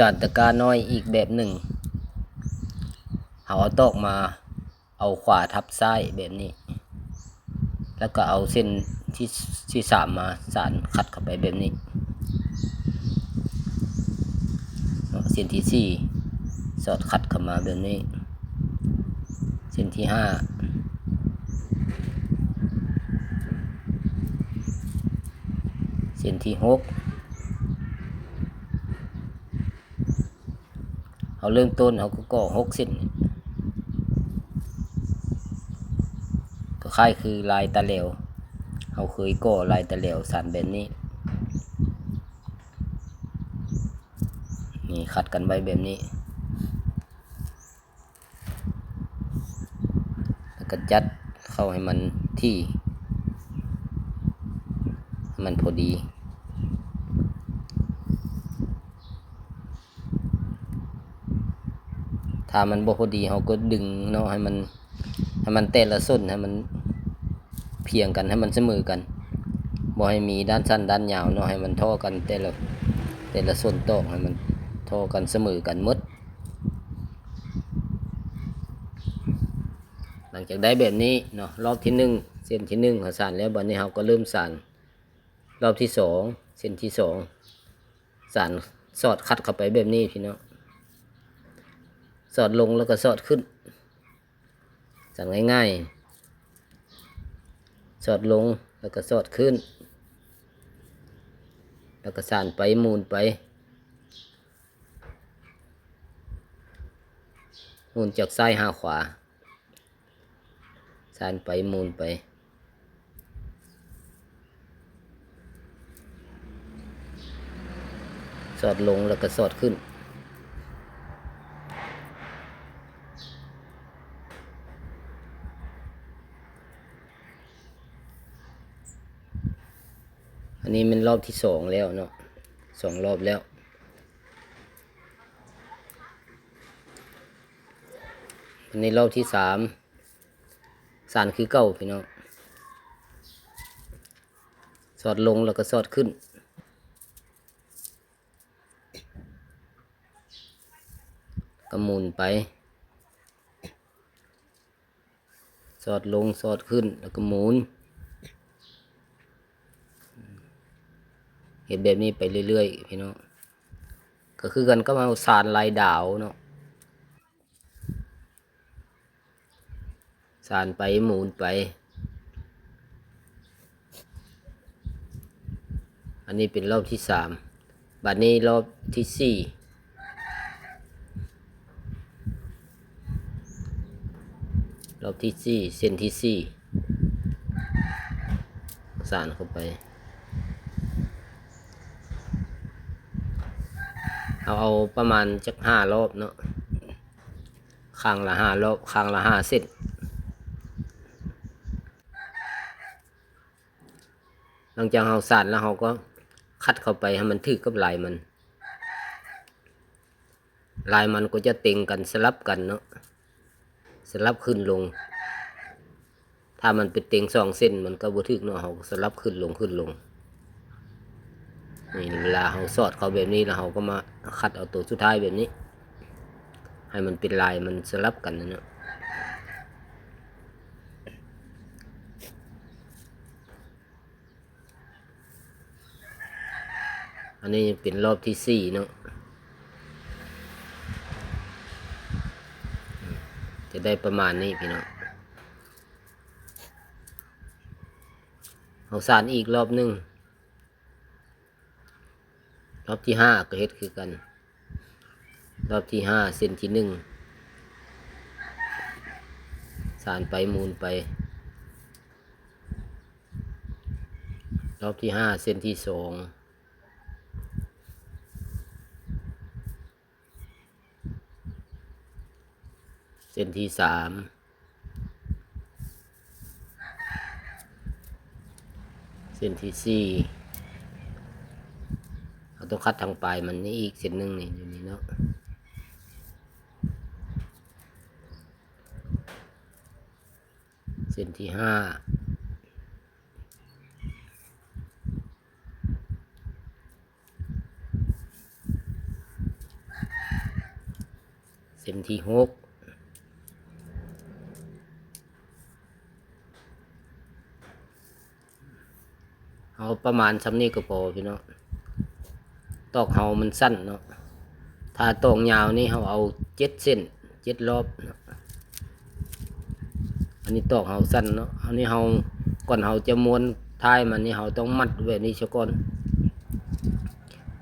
ສານຕະການ້ອຍອີກແບບໜຶ່ງ ເຮົາເອົາຕອກມາ ເອົາຂວາທັບຊ້າຍແບບນີ້ ແລ້ວກໍເອົາເສັ້ນທີ່ ທີ່ສາມມາສານຂັດເຂົ້າໄປແບບນີ້ເນາະ, ເສັ້ນທີ່ສີ່ສອດຂັດເຂົ້າມາແບບນີ້, ເສັ້ນທີ່ຫ້າ ເສັ້ນທີ່ຫົກ ເຮົາເລີ່ມຕົ້ນເຮົາກໍກໍ່ຫົກເສັ້ນ ກໍຄ້າຍຄືລາຍຕາແຫຼວ ເຮົາເຄີຍກໍ່ລາຍຕາແຫຼວສານແບບນີ້ ນີ້ ຂັດກັນໄວ້ແບບນີ້. ແລ້ວກໍຈັດເຂົ້າໃຫ້ມັນທີ່ ໃຫ້ມັນພໍດີ. ຖ້າມັນບໍ່ພໍດີ ເຮົາກໍດຶງເນາະ ໃຫ້ມັນ ໃຫ້ມັນແຕ່ລະສົ້ນ ໃຫ້ມັນພຽງກັນ ໃຫ້ມັນສະເໝີກັນ, ບໍ່ໃຫ້ມີດ້ານສັ້ນດ້ານຍາວເນາະ, ໃຫ້ມັນທໍ່ກັນ ແຕ່ລະ ແຕ່ລະສົ້ນຕອກ ໃຫ້ມັນທໍ່ກັນສະເໝີກັນໝົດ. ຫຼັງຈາກໄດ້ແບບນີ້ເນາະ ຮອບທີໜຶ່ງ ເສັ້ນທີໜຶ່ງເຮົາສານແລ້ວ, ບັດນີ້ເຮົາກໍເລີ່ມສານຮອບທີສອງ ເສັ້ນທີສອງ ສານສອດຂັດເຂົ້າໄປແບບນີ້ພີ່ນ້ອງ, ສອດລົງແລ້ວກໍສອດຂຶ້ນ ສານງ່າຍໆ ສອດລົງແລ້ວກໍສອດຂຶ້ນ ແລ້ວກໍສານໄປໝູນໄປ ໝູນຈາກຊ້າຍຫາຂວາ ສານໄປໝູນໄປ ສອດລົງແລ້ວກໍສອດຂຶ້ນ. ອັນນີ້ແມ່ນຮອບທີສອງແລ້ວເນາະ ສອງຮອບແລ້ວ. ອັນນີ້ຮອບທີສາມ ສານຄືເກົ່າພີ່ນ້ອງ, ສອດລົງແລ້ວກໍສອດຂຶ້ນ ກໍໝູນໄປ ສອດລົງສອດຂຶ້ນ ແລ້ວກໍໝູນ ເຮັດແບບນີ້ໄປເລື້ອຍໆ ພີ່ນ້ອງ, ກໍຄືກັນກັບເຮົາສານລາຍດາວເນາະ. ສານໄປໝູນໄປ. ອັນນີ້ເປັນຮອບທີສາມ. ບັດນີ້ຮອບທີສີ່ ຮອບທີສີ່ ເສັ້ນທີສີ່ ສານເຂົ້າໄປ. ເຮົາເອົາປະມານຈັກຫ້າຮອບເນາະ. ຂ້າງລະຫ້າຮອບ ຂ້າງລະຫ້າເສັ້ນ. ຫຼັງຈາກເຮົາສານແລ້ວ ເຮົາກໍຂັດເຂົ້າໄປໃຫ້ມັນຖືກກັບລາຍມັນ, ລາຍມັນກໍຈະເຕັງກັນ ສະຫຼັບກັນເນາະ ສະຫຼັບຂຶ້ນລົງ. ຖ້າມັນໄປເຕັງສອງເສັ້ນ ມັນກໍບໍ່ຖືກເນາະ, ເຮົາກໍສະຫຼັບຂຶ້ນລົງ ຂຶ້ນລົງ. ນີ້ ເວລາເຮົາສອດເຂົ້າແບບນີ້ແລ້ວ ເຮົາກໍມາຂັດເອົາໂຕສຸດທ້າຍແບບນີ້ ໃຫ້ມັນເປັນລາຍ ມັນສະຫຼັບກັນນັ້ນເນາະ. ອັນນີ້ເປັນຮອບທີສີ່ເນາະ, ຈະໄດ້ປະມານນີ້ພີ່ນ້ອງ. ເຮົາສານອີກຮອບໜຶ່ງ. ຮອບທີຫ້າກໍເຮັດຄືກັນ. ຮອບທີຫ້າ ເສັ້ນທີໜຶ່ງ ສານໄປໝູນໄປ. ຮອບທີຫ້າ ເສັ້ນທີສອງ ເສັ້ນທີສາມ ເສັ້ນທີສີ່ ເຮົາຕ້ອງຂັດທາງປາຍມັນນີ້ອີກເສັ້ນໜຶ່ງນີ້ ຢູ່ນີ້ເນາະ. ເສັ້ນທີຫ້າ. ເ ປັນທີຫົກ. ເອົາປະມານສ່ຳນີ້ກໍພໍພີ່ນ້ອງ. ຕອກເຮົາມັນສັ້ນເນາະ, ຖ້າຕອກຍາວນີ້ເຮົາເອົາເຈັດເສັ້ນ ເຈັດລອບເນາະ. ອັນນີ້ຕອກເຮົາສັ້ນເນາະ, ອັນນີ້ເຮົາ ກ່ອນເຮົາຈະມ້ວນທ້າຍມັນນີ້ ເຮົາຕ້ອງມັດແບບນີ້ຊະກ່ອນ.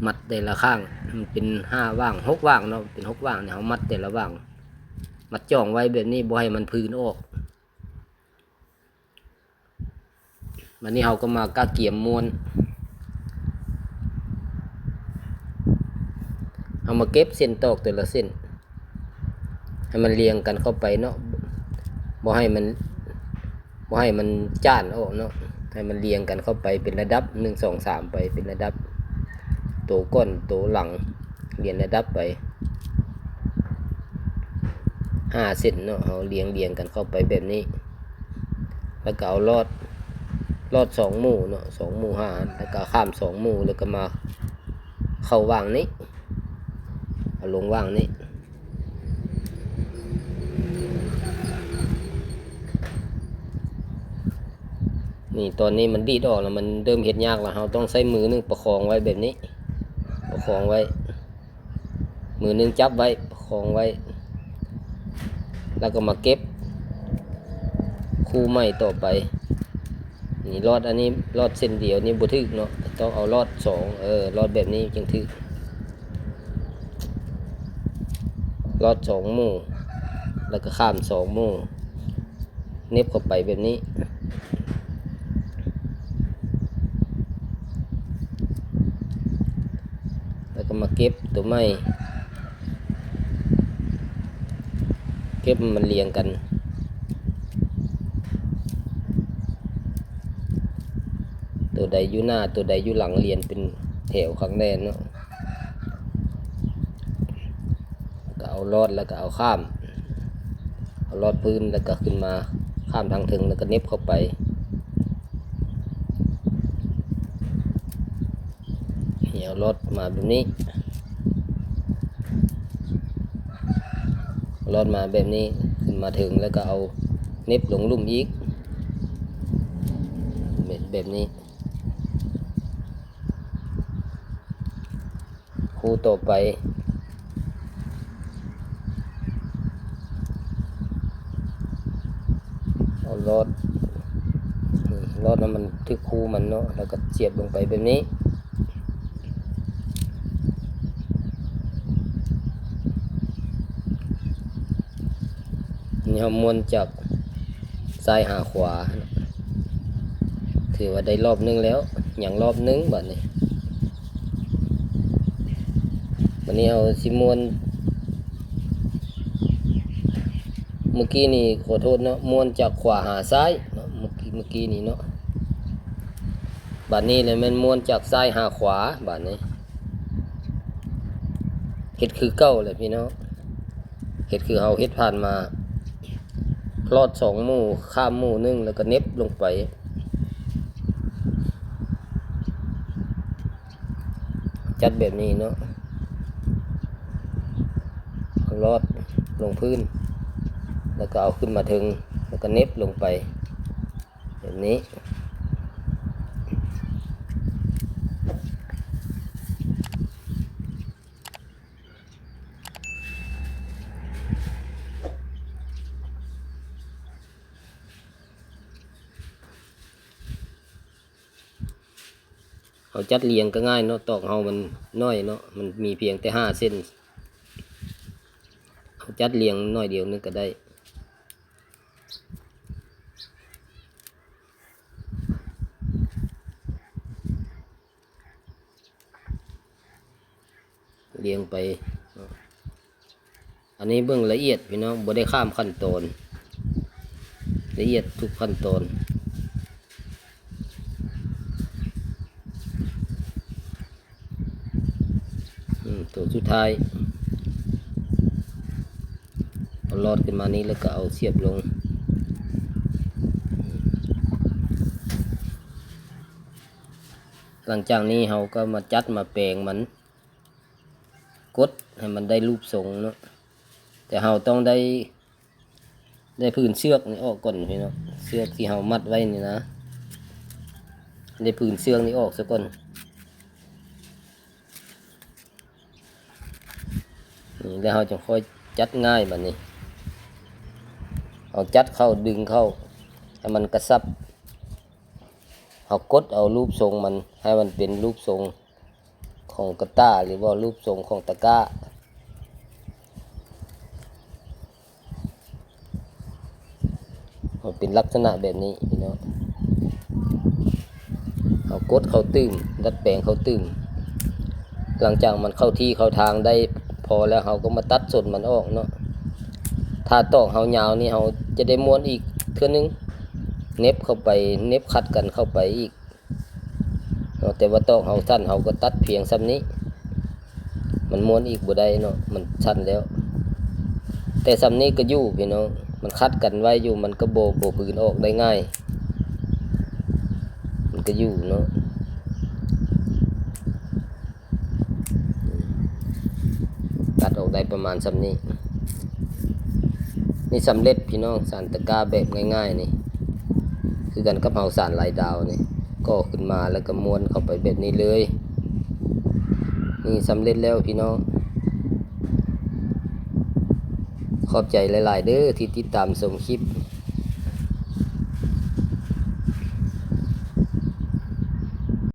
ມັດແຕ່ລະຂ້າງ ມັນເປັນຫ້າຫວ່າງ ຫົກຫວ່າງເນາະ, ເປັນຫົກຫວ່າງນີ້ ເຮົາມັດແຕ່ລະຫວ່າງ ມັດຈ້ອງໄວ້ແບບນີ້ ບໍ່ໃຫ້ມັນຜືນອອກ. ບັດນີ້ເຮົາກໍມາກະກຽມມ້ວນ, ເຮົາມາເກັບເສັ້ນຕອກແຕ່ລະເສັ້ນ ໃຫ້ມັນລຽງກັນເຂົ້າໄປເນາະ, ບໍ່ໃຫ້ມັນ ບໍ່ໃຫ້ມັນຈານອອກເນາະ, ໃຫ້ມັນລຽງກັນເຂົ້າໄປເປັນລະດັບ ໜຶ່ງ ສອງ ສາມ ໄປເປັນລະດັບ, ໂຕກ່ອນໂຕຫຼັງລຽນລະດັບໄປ ຫ້າເສັ້ນເນາະ. ເຮົາລຽງ ລຽງກັນເຂົ້າໄປແບບນີ້ ແລ້ວກໍເອົາລອດ ລອດສອງໝູ່ເນາະ, ສອງໝູ່ຫ້າ ແລ້ວກໍຂ້າມສອງໝູ່ ແລ້ວກໍມາເຂົ້າຫວ່າງນີ້ ເອົາລົງຫວ່າງນີ້. ນີ້ ຕອນນີ້ມັນດີດອອກແລ້ວ ມັນເລີ່ມເຮັດຍາກແລ້ວ, ເຮົາຕ້ອງໃຊ້ມືໜຶ່ງປະຄອງໄວ້ແບບນີ້ ປະຄອງໄວ້ ມືໜຶ່ງຈັບໄວ້ ປະຄອງໄວ້ ແລ້ວກໍມາເກັບຄູ່ໃໝ່ຕໍ່ໄປ. ນີ້ລອດ ອັນນີ້ລອດເສັ້ນດຽວນີ້ບໍ່ຖືກເນາະ, ຕ້ອງເອົາລອດສອງ ເອີ ລອດແບບນີ້ຈຶ່ງຖືກ. ລອດສອງໝູ່ ແລ້ວກໍຂ້າມສອງໝູ່ ເໜັບເຂົ້າໄປແບບນີ້. ແລ້ວກໍມາເກັບຕົວໃໝ່ ເກັບໃຫ້ມັນລຽງກັນ, ຕົວໃດຢູ່ໜ້າ ຕົວໃດຢູ່ຫຼັງ ລຽນເປັນແຖວຄັກແນ່ເນາະ. ກໍເອົາລອດ ແລ້ວກໍເອົາຂ້າມ ເອົາລອດພື້ນ ແລ້ວກໍຂຶ້ນມາຂ້າມທາງເທິງ ແລ້ວກໍເໜັບເຂົ້າໄປ. ນີ້ເອົາລອດມາແບບນີ້ ລອດມາແບບນີ້ ຂຶ້ນມາເທິງ ແລ້ວກໍເອົາເໜັບລົງລຸ່ມອີກ ແບບ ແບບນີ້. ຄູ່ຕໍ່ໄປ ເອົາລອດ ລອດໃຫ້ມັນຖືກຄູ່ມັນເນາະ ແລ້ວກໍສຽບລົງໄປແບບນີ້. ນີ້ເຮົາມ້ວນຈາກຊ້າຍຫາຂວາ ຖືວ່າໄດ້ລອບໜຶ່ງແລ້ວ ຍັງລອບໜຶ່ງບາດນີ້. ບາດນີ້ເຮົາຊິມ້ວນ ເມື່ອກີ້ນີ້ ຂໍໂທດເນາະ ມ້ວນຈາກຂວາຫາຊ້າຍເນາະ ເມື່ອກີ້ ເມື່ອກີ້ນີ້ເນາະ. ບາດນີ້ແຫຼະແມ່ນມ້ວນຈາກຊ້າຍຫາຂວາ ບາດນີ້ ເຮັດຄືເກົ່າແຫຼະພີ່ນ້ອງ ເຮັດຄືເຮົາເຮັດຜ່ານມາ ລອດສອງໝູ່ ຂ້າມໝູ່ໜຶ່ງ ແລ້ວກໍເໜັບລົງໄປ ຈັດແບບນີ້ເນາະ ເອົາລອດລົງພື້ນ ແລ້ວກໍເອົາຂຶ້ນມາເທິງ ແລ້ວກໍເໜັບລົງໄປແບບນີ້. ເຮົາຈັດລຽງກໍງ່າຍເນາະ ຕອກເຮົາມັນນ້ອຍເນາະ ມັນມີພຽງແຕ່ຫ້າເສັ້ນ ເຮົາຈັດລຽງໜ້ອຍດຽວໜຶ່ງກໍໄດ້. ລຽງໄປ ອັນນີ້ເບິ່ງລະອຽດພີ່ນ້ອງ ບໍ່ໄດ້ຂ້າມຂັ້ນຕອນ ລະອຽດທຸກຂັ້ນຕອນ. ອືມ ຕົວສຸດທ້າຍ ເອົາລອດຂຶ້ນມານີ້ ແລ້ວກໍເອົາສຽບລົງ. ຫຼັງຈາກນີ້ເຮົາກໍມາຈັດມາແປງມັນ ກົດໃຫ້ມັນໄດ້ຮູບຊົງເນາະ. ແຕ່ເຮົາຕ້ອງໄດ້ ໄດ້ຜືນເຊືອກນີ້ອອກກ່ອນພີ່ນ້ອງ, ເຊືອກທີ່ເຮົາມັດໄວ້ນີ້ນະ, ໄດ້ຜືນເຊືອກນີ້ອອກຊະກ່ອນ. ນີ້ ແລ້ວເຮົາຈຶ່ງຄ່ອຍຈັດງ່າຍ. ບັດນີ້ເຮົາຈັດເຂົ້າ ດຶງເຂົ້າໃຫ້ມັນກະຊັບ, ເຮົາກົດເອົາຮູບຊົງມັນໃຫ້ມັນເປັນຮູບຊົງຂອງກະຕ່າ ຫຼືວ່າຮູບຊົງຂອງຕະກ້າ. ມັນເປັນລັກສະນະແບບນີ້ພີ່ນ້ອງ, ເຮົາກົດເຂົ້າຕື່ມ ດັດແປງເຂົ້າຕື່ມ. ຫຼັງຈາກມັນເຂົ້າທີ່ເຂົ້າທາງໄດ້ພໍແລ້ວ ເຮົາກໍມາຕັດສົ້ນມັນອອກເນາະ. ຖ້າຕອກເຮົາຍາວນີ້ ເຮົາຈະໄດ້ມ້ວນອີກເທື່ອໜຶ່ງ, ເໜັບເຂົ້າໄປ ເໜັບຂັດກັນເຂົ້າໄປອີກເນາະ. ແຕ່ວ່າຕອກເຮົາສັ້ນ ເຮົາກໍຕັດພຽງສ່ຳນີ້, ມັນມ້ວນອີກບໍ່ໄດ້ເນາະ, ມັນສັ້ນແລ້ວ. ແຕ່ສ່ຳນີ້ກໍຢູ່ພີ່ນ້ອງ, ມັນຂັດກັນໄວ້ຢູ່ ມັນກໍບໍ່ ບໍ່ຜືນອອກໄດ້ງ່າຍ, ມັນກໍຢູ່ເນາະ. ຕັດອອກໄດ້ປະມານສ່ຳນີ້. ນີ້ສຳເລັດພີ່ນ້ອງ, ສານຕະກ້າແບບງ່າຍໆນີ້ ຄືກັນກັບເຮົາສານລາຍດາວນີ້, ກໍ່ຂຶ້ນມາແລ້ວກໍມ້ວນເຂົ້າໄປແບບນີ້ເລີຍ. ນີ້ສຳເລັດແລ້ວພີ່ນ້ອງ, ຂອບໃຈຫຼາຍໆເດີ້ທີ່ຕິດຕາມຊົມຄລິບ.